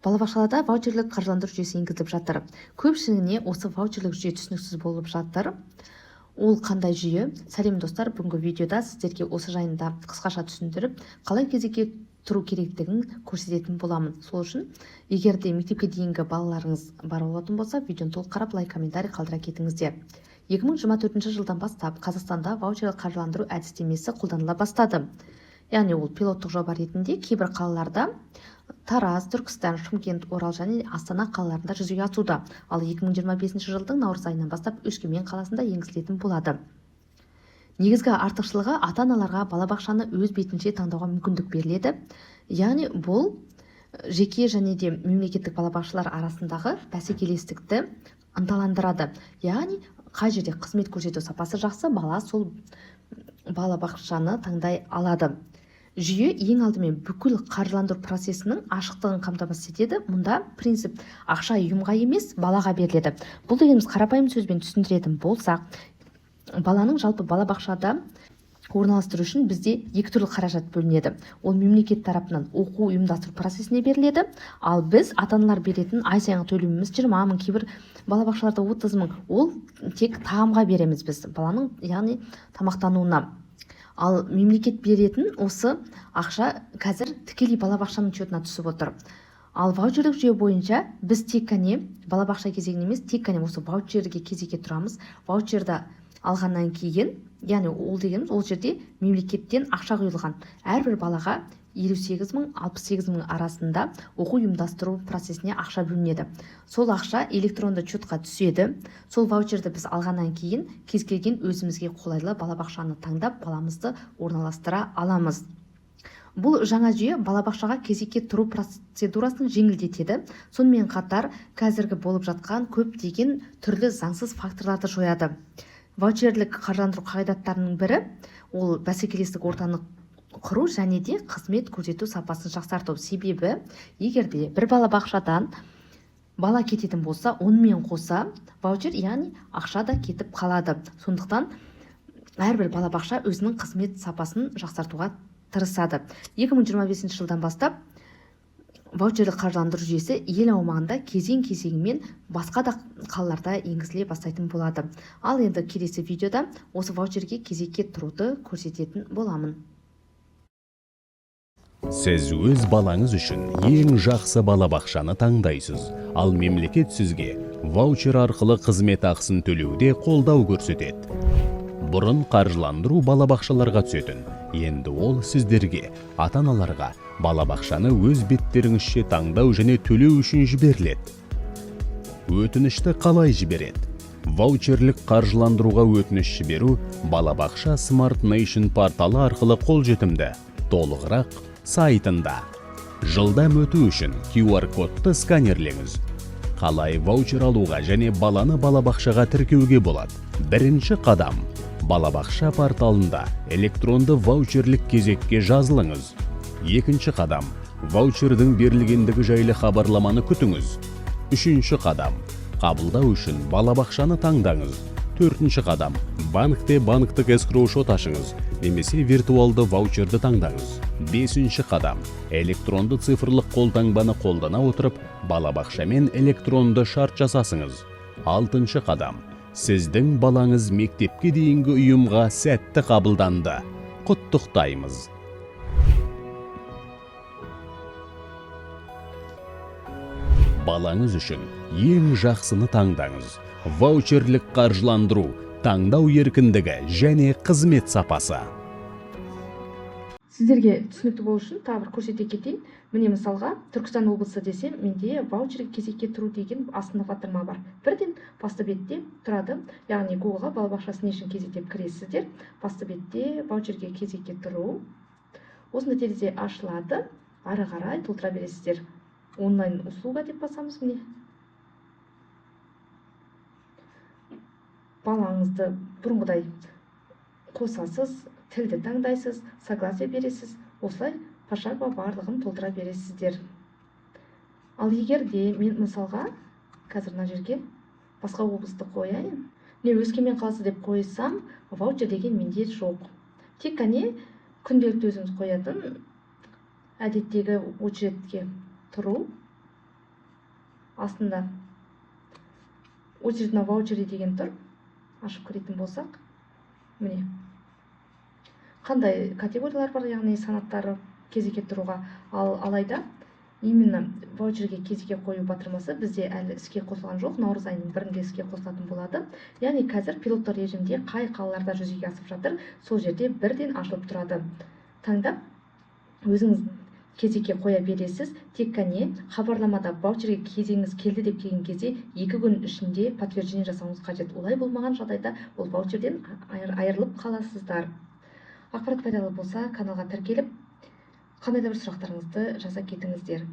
Балабақшаларда ваучерлік қаржыландыру жүйесі енгізіліп жатыр. Көпшілігіне осы ваучерлік жүйе түсініксіз болып жатыр. Ол қандай жүйе? Сәлем, достар! Бүгінгі видеода сіздерге осы жайында қысқаша түсіндіріп, қалай кезекке тұру керектігін көрсететін боламын. Сол үшін егер де мектепке дейінгі балаларыңыз бар болатын болса, видеоны толық қарап, лайк, комментарий қалдыра кетіңіздер. 2024 жылдан бастап Қазақстанда ваучерлік қаржыландыру әдістемесі қолданыла бастады. Яғни ол пилоттық жоба ретінде кейбір қалаларда, Тараз, Түркістан, Шымкент, Орал және Астана қалаларында жүзеге асуда. Ал 2025 жылдың наурыз айынан бастап Өскемен қаласында енгізілетін болады. Негізгі артықшылығы: ата-аналарға балабақшаны өз бетінше таңдауға мүмкіндік беріледі. Яғни бұл жеке және де мемлекеттік балабақшалар арасындағы бәсекелестікті ынталандырады. Яғни қай жерде қызмет көрсету сапасы жақсы, бала сол балабақшаны таңдай алады. Жүйе ең алдымен бүкіл қаржыландыру процесінің ашықтығын қамтамасыз етеді. Мұнда принцип: ақша ұйымға емес, балаға беріледі. Бұл дегеніміз, қарапайым сөзбен түсіндіретін болсақ, баланың жалпы балабақшада орналастыру үшін бізде екі түрлі қаражат бөлінеді. Ол мемлекет тарапынан оқу ұйымдастыру процесіне беріледі. Ал біз, ата аналар беретін ай сайынғы төлеміміз 20 000, кейбір балабақшаларда 30 000. Ол тек тағамға береміз біз баланың, яғни тамақтануына. Ал мемлекет беретін осы ақша қазір тікелей балабақшаның счетына түсіп отыр. Ал ваучерлік жүйе бойынша біз тек қана балабақша кезегіне емес, тек қана осы ваучерге кезекке тұрамыз. Ваучерді алғаннан кейін, яғни ол дегеніміз, ол жерде мемлекеттен ақша құйылған, әрбір балаға 58 000, 68 000 арасында оқу ұйымдастыру процесіне ақша бөлінеді. Сол ақша электронды счетқа түседі. Сол ваучерді біз алғаннан кейін кез келген өзімізге қолайлы балабақшаны таңдап, баламызды орналастыра аламыз. Бұл жаңа жүйе балабақшаға кезекке тұру процедурасын жеңілдетеді. Сонымен қатар қазіргі болып жатқан көптеген түрлі заңсыз факторларды жояды. Ваучерлік қаржыландыру қағидаттарының бірі ол бәсекелестік ортаны құру және де қызмет көрсету сапасын жақсарту. Себебі егер де бір балабақшадан бала кететін болса, онымен қоса ваучер, яғни ақша да кетіп қалады. Сондықтан әрбір балабақша өзінің қызмет сапасын жақсартуға тырысады. 2025 жылдан бастап ваучерлік қаржыландыру жүйесі ел аумағында кезең-кезеңімен басқа да қалаларда енгізіле бастайтын болады. Ал енді келесі видеода осы ваучерге кезекке тұруды көрсететін боламын. Сіз өз балаңыз үшін ең жақсы балабақшаны таңдайсыз, ал мемлекет сізге ваучер арқылы қызмет ақысын төлеуде қолдау көрсетеді. Бұрын қаржыландыру балабақшаларға түсетін, енді ол сіздерге, ата-аналарға, балабақшаны өз беттеріңізше таңдау және төлеу үшін жіберіледі. Өтінішті қалай жібереді? Ваучерлік қаржыландыруға өтініш жіберу Балабақша Smart Nation порталы арқылы қолжетімді. Толығырақ сайтында. Жылдам өту үшін QR кодты сканерлеңіз. Қалай ваучер алуға және баланы балабақшаға тіркеуге болады? Бірінші қадам: балабақша порталында электронды ваучерлік кезекке жазылыңыз. Екінші қадам: ваучердің берілгендігі жайлы хабарламаны күтіңіз. Үшінші қадам: қабылдау үшін балабақшаны таңдаңыз. Төртінші қадам: банкте банктік эскроу шот ашыңыз немесе виртуалды ваучерді таңдаңыз. Бесінші қадам: электронды цифрлық қолтаңбаны қолдана отырып, балабақшамен электронды шарт жасасыңыз. Алтыншы қадам: сіздің балаңыз мектепке дейінгі ұйымға сәтті қабылданды. Құттықтаймыз! Балаңыз үшін ең жақсыны таңдаңыз. Ваучерлік қаржыландыру: таңдау еркіндігі және қызмет сапасы. Сіздерге түсінікті болу үшін тағы бір көрсете кетейін. Міне, мысалға, Түркістан облысы десем, менде ваучерге кезекке тұру деген астында батырма бар, бірден басты бетте тұрады. Яғни Гуглға «балабақшасы не үшін кезек» деп кіресіздер. Басты бетте «ваучерге кезекке тұру», осындай терезе ашылады. Ары қарай толтыра бересіздер. «Онлайн услуга» деп басамыз. Міне, балаңызды бұрынғыдай қосасыз, тілді таңдайсыз, согласие бересіз. Осылай пошагово барлығын толтыра бересіздер. Ал егер де мен, мысалға, қазір мына жерге басқа облысты қояйын, міне, Өскемен қаласы деп қойсам, ваучер деген менде жоқ. Тек қана күнделікті өзіміз қоятын әдеттегі очередьке тұру. Астында «Очередь на ваучеры» деген тұр. Ашып кіретін болсақ, міне, қандай категориялар бар, яғни санаттары кезекке тұруға. Ал алайда именно ваучерге кезекке қою батырмасы бізде әлі іске қосылған жоқ, наурыз айының 1-інде іске қосылатын болады. Яғни қазір пилоттық режимде қай қалаларда жүзеге асып жатыр, сол жерде бірден ашылып тұрады. Таңдап, өзіңіз кезекке қоя бересіз. Тек қане хабарламада ваучерге кезегіңіз келді деп келген кезде 2 күн ішінде подтверждение жасауыңыз қажет. Олай болмаған жағдайда ол ваучерден айырылып қаласыздар. Ақпарат пайдалы болса, каналға тіркеліп, қандай да бір сұрақтарыңызды жаза кетіңіздер.